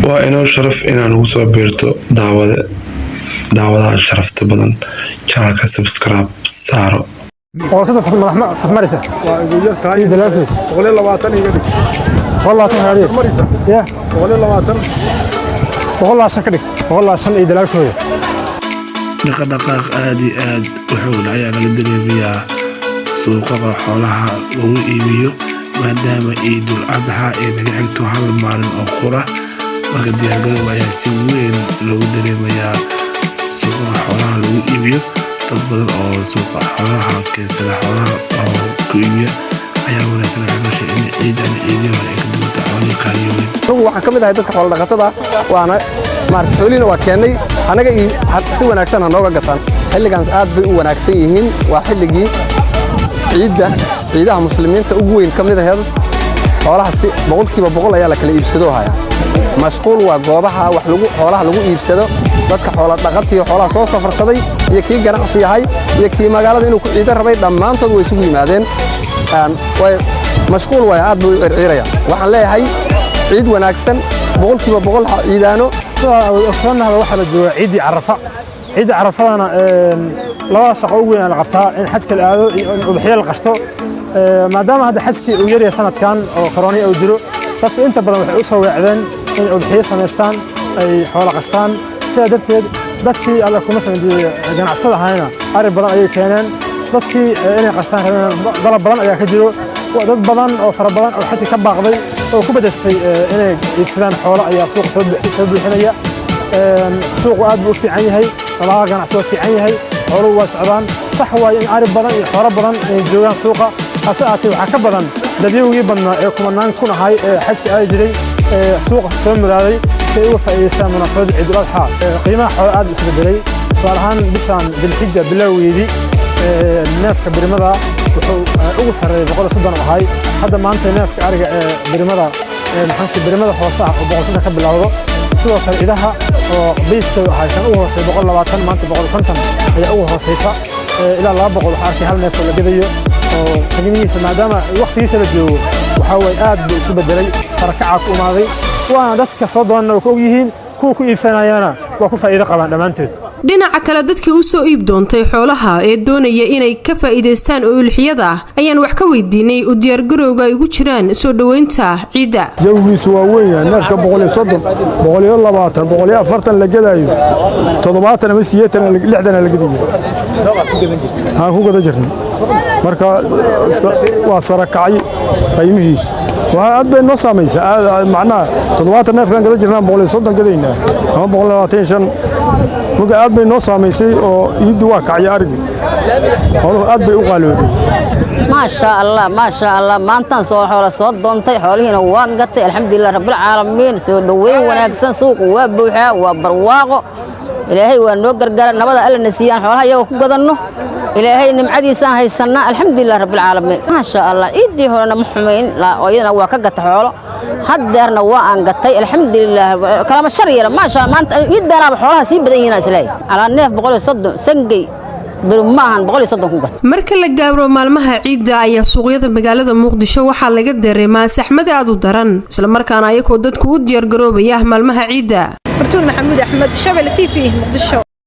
Waa inoo sharaf inaan ugu soo biirto daawade, daawadaha sharafta badan. Channelka subscribe saaro. 130 madax safmarisa. Waa igu yar tahay. Iyo dalaalkeed. 120 iga dhig. 120 kaga dhig. Marisa. Ya. 120. 125 ka dhig, 125 iyo dalaalkooda. Dhaqadhaqaaq aada iyo aad u xoogla ayaa laga dareemayaa suuqaqa xoolaha lagu iibiyo, maadaama Ciidul Adxa ay naga xigto hal maalin oo qura. Marka diyaargarow ayaa si weyn loogu dareemayaa suuqaqa xoolaha lagu iibiyo. Dad badan oo suuqa xoolaha keensada, xoolaha oo ku iibiya ayaa wanaagsan. Waxay noo sheegay in ciidan ciidii hore ay ka duwanta, xoolihii qaaliyoobeen. Anigu waxaan ka mid ahay dadka xoolo dhaqatada, waana maarata xoolihiina waa keennay anaga iyo si wanaagsan ha nooga gataan. Xilligan aad bay u wanaagsan yihiin. Waa xilligii ciidda, ciidaha Muslimiinta ugu weyn ka mid aheed. Xoolaha si 100% ayaa la kala iibsado haya. Mashquul waa goobaha wax lagu xoolaha lagu iibsado. Dadka xoola dhaqantii, xoolaha soo safarsaday iyo kii ganacsi yahay iyo kii magaalada inuu ku ciido rabay, dhammaantood way isugu yimaadeen. Way mashquul waay, aad bay u circiirayaan. Waxaan leeyahay ciid wanaagsan, 100% ha ciidaano. Sidaa ogsoonnahaba, waxaa la joogaa ciiddii Carafa. Ciidda Carafadana labada shaqo ugu weyn la qabtaa in xajka la aado iyo in udxiyo la qashto. Maadaama hadda xajkii uu yaryahay sanadkan oo koroniya uu jiro, dadku inta badan waxay u soo weecdeen inay udxiyo samaystaan, ay xoolo qashtaan. Sidaa darteed dadkii Alla kuma sameeyey ganacsatada ahayna ari badan ayay keeneen. Dadkii inay qashtaan rabeen dalab badan ayaa ka jiro. Dad badan oo fara badan oo xajka ka baaqday oo ku bedeshtay inay iibsadaan xoolo ayaa suuqa soo buuxinaya. Suuqu aad buu u fiican yahay, dhaqaalaha ganacsi waa fiican yahay, xooluhu waa socdaan. Sax waaye in ari badan iyo xoolo badan ay joogaan suuqa, hase ahaatee waxaa ka badan dadyowgii badnaa ee kumanaan kun ahay ee xajka aadi jiray ee suuqa soo muraaday si ay uga faa'iidaystaan munaasabadda Ciidul Adxaa. Qiimaha xoola aad u isbedelay. Tusaale ahaan, bishaan Dilxija bilowgeedii neefka birimada wuxuu ugu sarreeyay 130 ahay. Hadda maanta neefka ariga ee birimada, maxaanku birimada hoose ah, oo 130 ka bilowdo. Sidoo kale idaha oo bayskooda ahay kan ugu hooseeya 120, maanta 150 ayaa ugu hooseysa. Ilaa 200 waxaa arkay hal neef oo la gadayo oo qiimihiisa, maadaama waqtigiisa la joogo, waxaa waye aad buu isu bedelay, sarakacaa ku imaaday. Waana dadka soo doonana waa ku og yihiin, kuwa ku iibsanayana waa ku faa'iido qabaan dhammaantood. Dhinaca kale, dadkii u soo iib doontay xoolaha ee doonaya inay ka faa'iidaystaan oo ulxiyada ah ayaan wax ka weydiinay u diyaargarowga ay ugu jiraan soo dhoweynta ciidda. Jawigiisu waa weyn yahay. Neefka 130, 120, 140 la gadaayo, 70 ama 80, 60 la gadayo aan ku gada jirnay. Marka waa sarakacay qiimihiisu, waa aad bay noo saamaysaa. Macnaha 70 neefkaan gada jirnaa 130 gadaynaa ama 125. Marka aad bay noo saamaysay oo iiddu waa kacya, arigi xooluhu aad bay u qaaloobeen. Maasha Allah, maasha Allah. Maantaan soo xoola soo doontay, xoolihiina waa gatay. Alxamdulilah rabbilcaalamiin. Soo dhoweyn wanaagsan, suuqu waa buuxaa, waa barwaaqo. Ilaahay waa noo gargaara, nabada Alla na siiyaan xoolaha iyagoo ku gadanno. Ilaahay nimcadiisaan haysannaa. Alxamdulilah rabbilcaalamiin, maasha Allah. Ciiddii horena ma xumayn, oo iyadana waa ka gata xoolo. Haddeerna waa aan gatay, alxamdulilah. Kalama shar yara, maasha. Maanta ciiddaanaaba xoolaha sii badan yihiin isleeyahay. Calaa neef 130, sangey beri maahan 130 ku gata. Marka la gaaro maalmaha ciidda ayaa suuqyada magaalada Muqdisho waxaa laga dareemaa saxmad aad u daran, islamarkaana ayagoo dadku u diyaargaroobaya maalmaha ciidda. Fartuun Maxamuud Axmed, Shabelle TV, Muqdisho.